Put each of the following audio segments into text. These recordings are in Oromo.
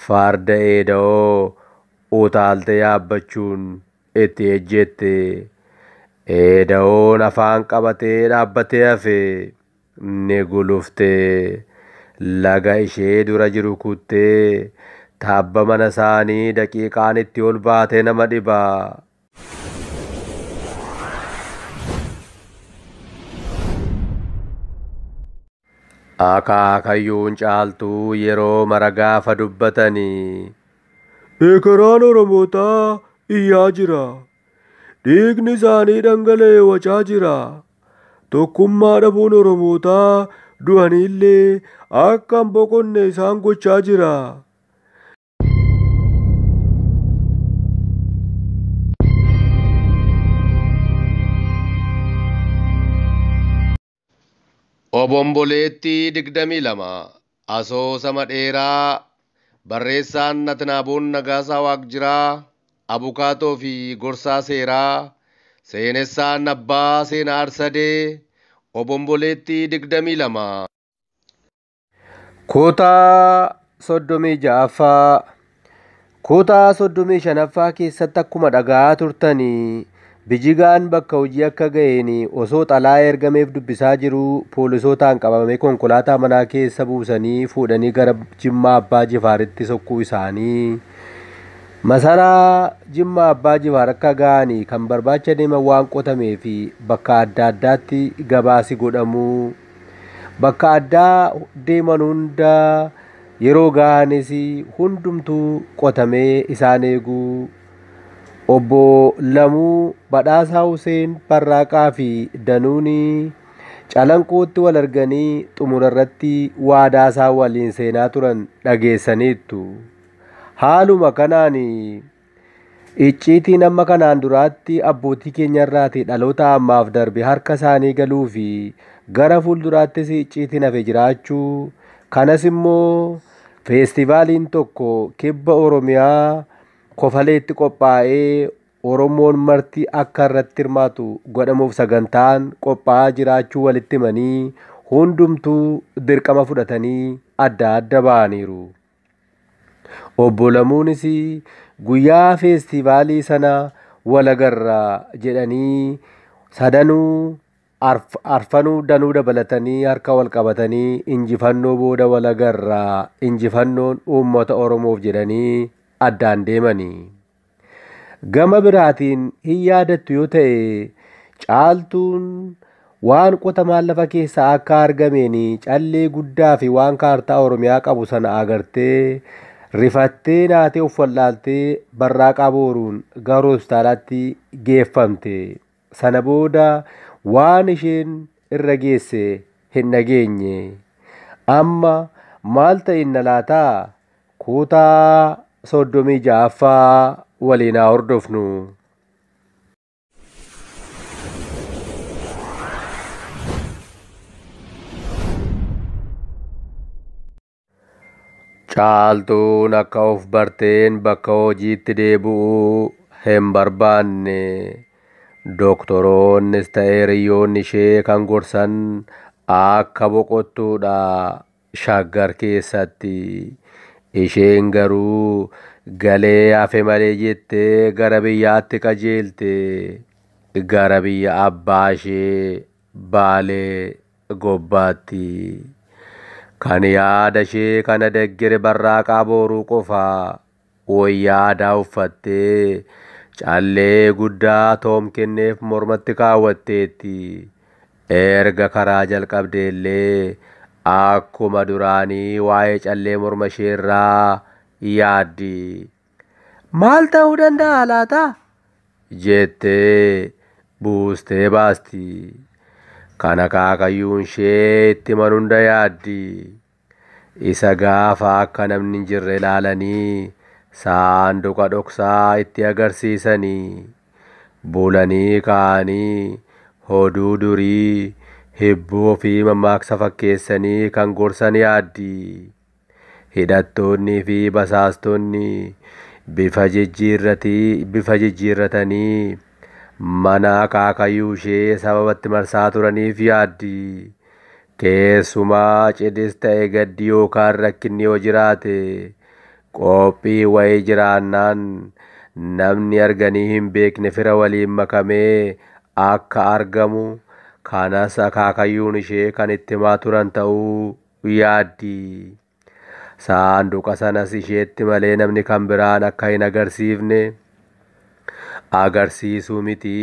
Farda Eeda'oo utaaltee yaabbachuun itti ejjette. Eeda'oon afaan qabatee dhaabbatee hafe. Ni gulufte. Laga ishee dura jiru kuttee tabba mana isaanii daqiiqaan itti ol baatee nama dhiba. Akaakayyuun Caaltuu yeroo mara gaafa dubbatanii. Ekeraan Oromootaa iyyaa jira. Dhiigni isaanii dhangala'ee wacaa jira. Tokkummaa dhabuun Oromootaa du'aniillee akka hin boqonne isaan gochaa jira. Obomboleettii 22 asoosama dheeraa barreessaan Atnaaboon Nagaasaa Waaqjiraa abukaatoo fi gorsaa seeraa seenessaan abbaa seenaa Arsadee obomboleettii 22. Kutaa 36ffaa. Kutaa 35ffaa keessatti akkuma dhaga'aa turtanii Bijigaan bakka hojii akka ga'een osoo xalayaa ergameef dubbisaa jiruu poolisootaan qabamee konkolaataa manaa keessa buusanii fuudhanii gara Jimmaa Abbaa Jifaaritti sokkuu isaanii. Masaraa Jimmaa Abbaa Jifaar akka ga'anii kan barbaacha deeman waan qotamee fi bakka adda addaatti gabaasi godhamuu. Bakka addaa deeman hunda yeroo ga'anis hundumtuu qotamee isaan eeguu. Obbo Lamuu Badhaasaa Huseen Barraaqaa fi Danuun Calanqootti wal arganii xumura irratti waadaa isaan waliin seenaa turan dhageessaniittu. Haaluma kanaan icciitiin amma kanaan duraatti abbootii keenya irraatii dhaloota ammaaf darbe harka isaanii galuu fi gara fuulduraattis icciitiin hafe jiraachuu, kanas immoo feestivaaliin tokko kibba Oromiyaa Kofaleetti qophaa'ee Oromoon marti akka irratti hirmaatu godhamuuf sagantaan qophaa'aa jiraachuu walitti himanii hundumtuu dirqama fudhatanii adda adda ba'aniiru. Obbo Lamuunis guyyaa feestivaalii sana wal agarra jedhanii sadanuu arfanuu danuu dabalatanii harka wal qabatanii injifannoo booda wal agarra, injifannoon uummata Oromoof jedhanii addaan deemanii. Gama biraatiin hin yaadattu yoo ta'e Caaltuun waan qotamaan lafa keessaa akka argameen callee guddaa fi waan kaartaa Oromiyaa qabu sana agartee rifattee naatee of wallaaltee Barraaqaa Booruun gara hospitaalaatti geeffamte. Sana booda waan isheen irra geesse hin dhageenye. Amma maal ta'inna laataa? Kutaa 36ffaa waliin haa hordofnu. Caaltuun akka of barteen bakka hojiitti deebi'uu hin barbaanne. Doktoroonnis ta'e hiriyyoonni ishee kan gorsan akka boqottuudha Shaggar keessatti. Isheen garuu galee hafe malee jettee gara biyyaatti qajeelte. Gara biyya abbaa ishee Baalee Gobbaatti. Kan yaada ishee kana deggere Barraaqaa Booruu qofa. Wayyaa aadaa uffattee callee guddaa Toom kenneef mormatti kaawwatteetti. Erga karaa jalqabdee illee akkuma duraanii waa'ee callee morma ishee irraa yaaddi. Maal ta'uu danda'a laata? Jettee buustee baasti. Kan akaakayyuun ishee itti himan hunda yaaddi. Isa gaafa akka namni hin jirre ilaalanii saanduqa dhoksaa itti agarsiisanii bulanii ka'anii hoduu durii hibboo fi mammaaksa fakkeessanii kan gorsan yaaddi. Hidhattoonnii fi basaastonni bifa jijjiirratanii mana akaakayyuu ishee sababatti marsaa turaniif yaaddi. Keessumaa cidhis ta'e gaddi yookaan rakkinni yoo jiraate qophii wayii jiraannaan namni arganii hin beekne fira waliin makamee akka argamu kanas akaakayyuun ishee kan itti himaa turan ta'uu yaaddi. Saanduqa sanas isheetti malee namni kan biraan akka hin agarsiifne agarsiisuu miti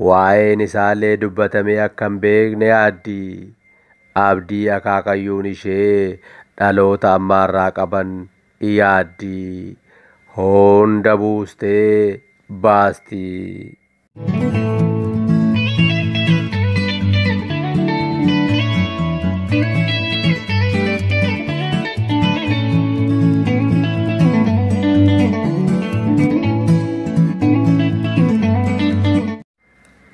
waa'een isaallee dubbatamee akka hin beekne yaaddi. Abdii akaakayyuun ishee dhaloota ammaarraa qaban yaaddi. Hunda buustee baasti.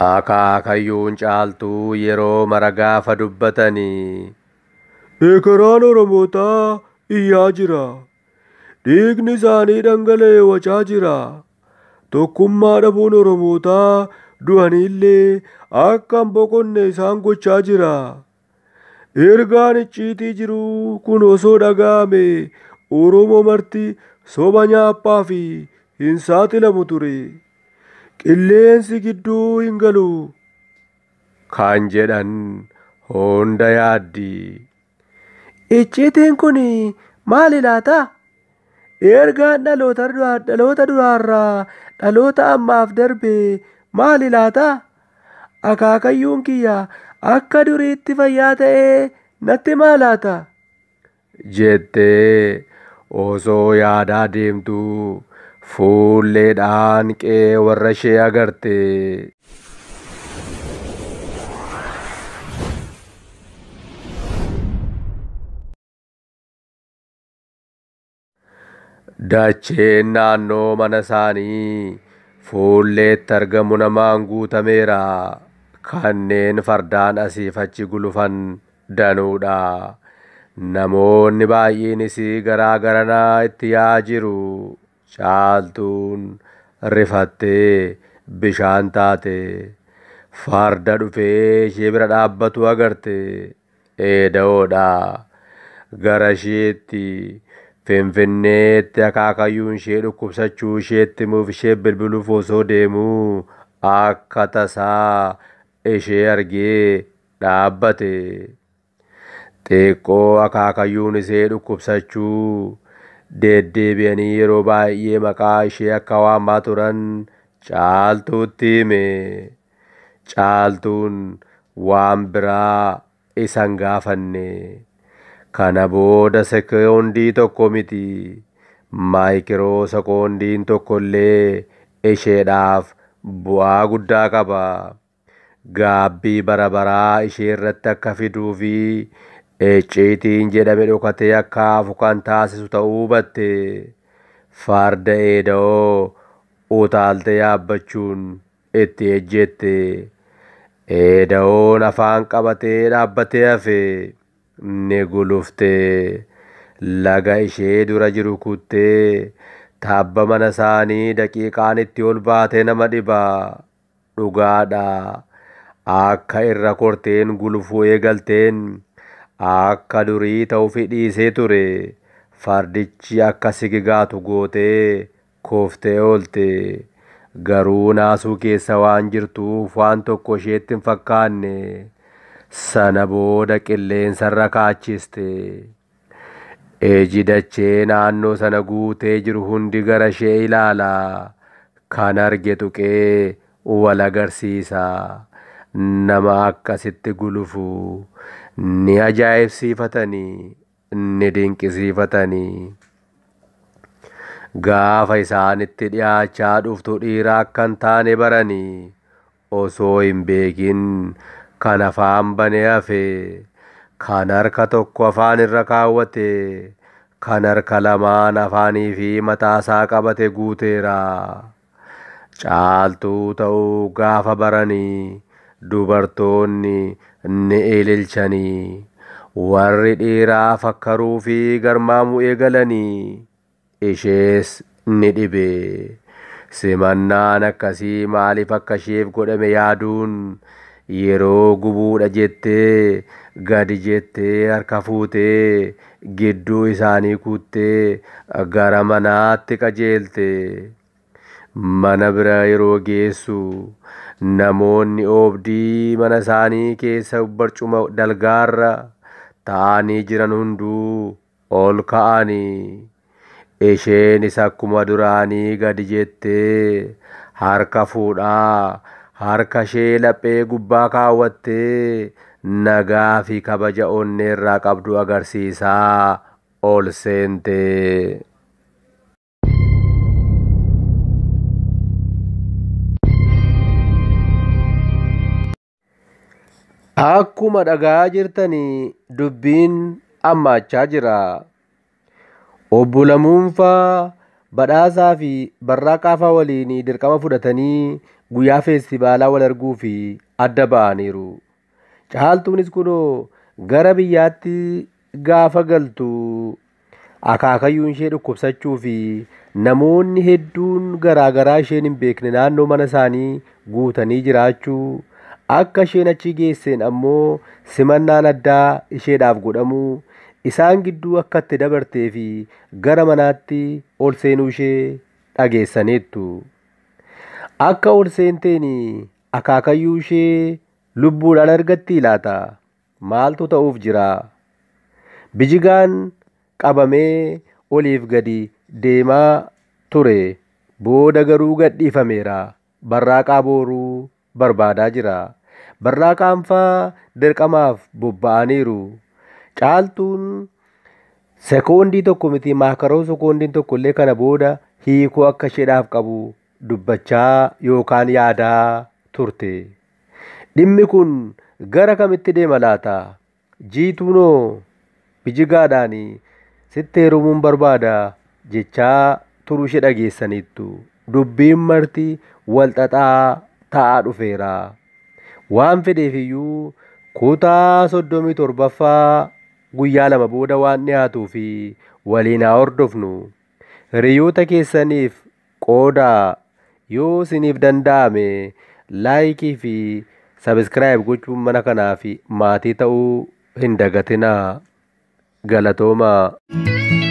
Akaakayyuun Caaltuu yeroo mara gaafa dubbatanii Ekeraan Oromootaa iyyaa jira. Dhiigni isaanii dhangala'ee wacaa jira. Tokkummaa dhabuun Oromootaa du'aniillee akka hin boqonne isaan gochaa jira. Ergaan icciitii jiru kun osoo dhaga'ame Oromoo marti soba nyaaphaa fi hin saaxilamu ture. Qilleensi gidduu hin galu. Kan jedhan hunda yaaddi. Icciitiin kun maali laata? Ergaan dhaloota duraarraa dhaloota ammaaf darbe maali laata? Akaakayyuun kiyya akka duriitti fayyaa ta'ee natti maa laata? Jettee osoo yaadaa deemtuu fuulleedhaan qe'ee warra ishee agarte. Dacheen naannoo mana isaanii fuulleetti argamu namaan guutameera. Kanneen fardaan asiif achi gulufan danuudha. Namoonni baay'eenis garaa garanaa itti yaa'aa jiru. Caaltuun rifattee bishaan taate. Farda dhufee ishee bira dhaabbatu agarte. Eeda'oodha. Gara isheetti Finfinneetti akaakayyuun ishee dhukkubsachuu isheetti himuuf ishee bilbiluuf osoo deemuu akka tasaa ishee argee dhaabbate. Xiqqoo akaakayyuun ishee dhukkubsachuu deddeebi'anii yeroo baay'ee maqaa ishee akka waamaa turan Caaltuutti hime. Caaltuun waan biraa isan gaafanne. Kana booda sekoondii tokko miti maayikiroo sekoondiin tokko illee isheedhaaf bu'aa guddaa qaba. Gaabbii bara baraa ishee irratti akka fiduu fi icciitiin jedhame dhokatee akka hafu kan taasisu ta'uu hubatte. Farda eeda'oo utaaltee yaabbachuun itti ejjette. Eeda'oon afaan qabatee dhaabbatee hafe. Ni gulufte. Laga ishee dura jiru kuttee tabba mana isaanii daqiiqaan itti ol baatee nama dhiba. Dhugaadha. Akka irra korteen gulufuu eegalteen akka durii ta'uuf dhiisee ture. Fardichi akka sigigaatu gootee kuftee oolte. Garuu naasuu keessa waan jirtuuf waan tokko isheetti hin fakkaanne. Sana booda qilleensarra kaachiste. Iji dachee naannoo sana guutee jiru hundi gara ishee ilaala. Kan arge tuqee wal agarsiisa. Nama akkasitti gulufu ni ajaa'ibsiifatanii, ni dinqisiifatanii. Gaafa isaanitti dhiyaachaa dhuftu dhiira akka hin taane baranii osoo hin beekin kan afaan banee hafe, kan harka tokko afaan irra kaawwate, kan harka lamaan afaanii fi mataasaa qabate guuteera. Caaltuu ta'uu gaafa baranii dubartoonni ni ililchanii, warri dhiiraa fakkaruu fi garmaamuu eegalanii ishees ni dhibe. Simannaan akkasii maaliif akka isheef godhame yaaduun Yeroo gubuudha jettee gadi jettee harka fuutee gidduu isaanii kuttee gara manaatti qajeelte. Mana bira yeroo geessu namoonni oobdii mana isaanii keessa barcuma dalgaarra taa'anii jiran hunduu ol ka'anii. Isheenis akkuma duraanii gadi jettee harka fuudhaa harka ishee laphee gubbaa kaawwattee nagaa fi kabaja onneerraa qabdu agarsiisaa ol seente. Akkuma dhagaa jirtanii dubbiin hammaachaa jira. Obbo Lamuunfaa Badhaasaa fi Barraaqaa fa'aa waliin dirqama fudhatanii guyyaa feestivaalaa wal arguu fi adda ba'aniiru. Caaltuunis kunoo gara biyyaatti gaafa galtu akaakayyuun ishee dhukkubsachuu fi namoonni hedduun garaagaraa isheen hin beekne naannoo mana isaanii guutanii jiraachuu akka isheen achi geesseen ammoo simannaan addaa isheedhaaf godhamuu isaan gidduu akka itti dabartee fi gara manaatti ol seenuu ishee dhageessaniittu. Akka ol seenteen akaakayyuu ishee lubbuudhaan argatti laata? Maaltu ta'uuf jira? Bijigaan qabamee oliif gadi deemaa ture. Booda garuu gadhiifameera. Barraaqaa booruu barbaadaa jira. Barraaqaan faa dirqamaaf bobba'aniiru. Caaltuun sekoondii tokko miti maakaroo sekoondiin tokko illee kana booda hiikoo akka isheedhaaf qabu dubbachaa yookaan yaadaa turte. Dhimmi kun gara kamitti deema laata? Jiituunoo bijigaadhaan sitti heerumuun barbaada jechaa turuu ishee dhageessaniittu. Dubbiin marti wal xaxaa ta'aa dhufeera. Waan fedheef iyyuu kutaa 37ffaa guyyaa 2 booda waan dhiyaatuu fi waliin haa hordofnu. Hiriyoota keessaniif qoodaa yoo isiniif danda'ame laayikii fi sabiskiraayib gochuun mana kanaaf maatii ta'uu hin dagatinaa. Galatoomaa.